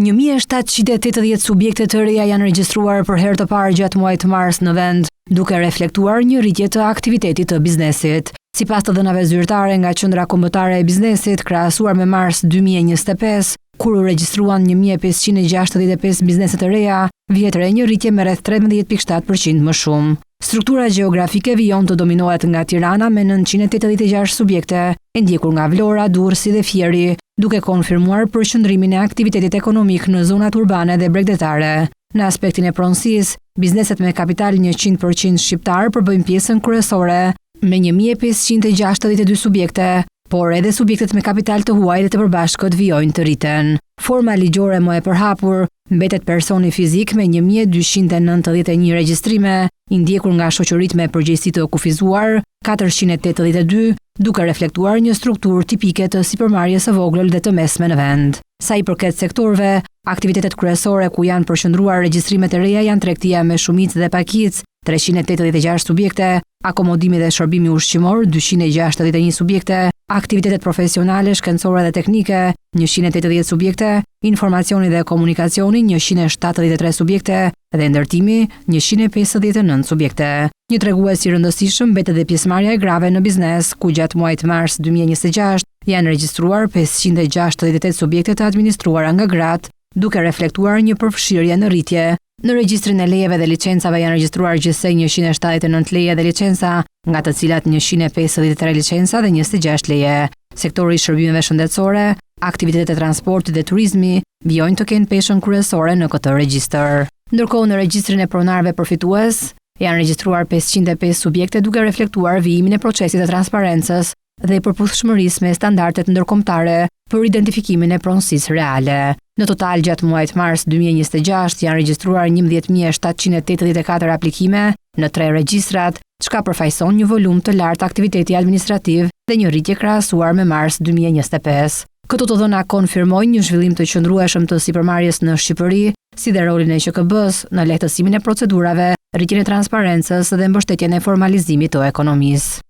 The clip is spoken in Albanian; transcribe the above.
1780 subjekte të reja janë regjistruar për herë të parë gjatë muajit mars në vend, duke reflektuar një rritje të aktivitetit të biznesit. Sipas të dhënave zyrtare nga Qendra Kombëtare e Biznesit, krahasuar me mars 2025, kur u regjistruan 1565 biznese të reja, vihet re një rritje me rreth 13.7% më shumë. Struktura gjeografike vijon të dominohet nga Tirana me 986 subjekte, e ndjekur nga Vlora, Durrësi dhe Fieri, duke konfirmuar përqendrimin e aktivitetit ekonomik në zonat urbane dhe bregdetare. Në aspektin e pronësisë, bizneset me kapital 100% shqiptar përbëjnë pjesën kryesore, me 1562 subjekte, por edhe subjektet me kapital të huaj dhe të përbashkët vijojnë të rriten. Forma ligjore më e përhapur mbetet personi fizik me 1291 regjistrime, i ndjekur nga shoqëritë me përgjegjësi të kufizuar, 482, duke reflektuar një strukturë tipike të sipërmarrjes së vogël dhe të mesme në vend. Sa i përket sektorëve, aktivitetet kryesore ku janë përqendruar regjistrimet e reja janë tregtia me shumicë dhe pakicë, 386 subjekte, akomodimi dhe shërbimi ushqimor, 261 subjekte, aktivitetet profesionale, shkencore dhe teknike, 180 subjekte, informacioni dhe komunikacioni, 173 subjekte dhe ndërtimi, 159 subjekte. Një tregues i rëndësishëm mbetet dhe pjesëmarrja e grave në biznes, ku gjatë muajit mars 2026 janë regjistruar 568 subjekte të administruara nga gratë, duke reflektuar një përfshirje në rritje. Në regjistrin e lejeve dhe licencave janë regjistruar gjithsej 179 leje dhe licenca, nga të cilat 153 licenca dhe 26 leje. Sektori i shërbimeve shëndetësore, aktivitetet e transportit dhe turizmi vijojnë të kenë peshën kryesore në këtë regjistër. Ndërkohë në regjistrin e pronarëve përfitues janë regjistruar 505 subjekte duke reflektuar vijimin e procesit të transparencës dhe përputhshmërisë me standardet ndërkombëtare për identifikimin e pronësisë reale. Në total gjatë muajit mars 2026 janë regjistruar 11784 aplikime në tre regjistrat, çka përfaqëson një volum të lartë aktiviteti administrativ dhe një rritje krahasuar me mars 2025. Këto të dhëna konfirmojnë një zhvillim të qëndrueshëm të sipërmarrjes në Shqipëri, si dhe rolin e QKB-s në lehtësimin e procedurave, rritjen e transparencës dhe mbështetjen e formalizimit të ekonomisë.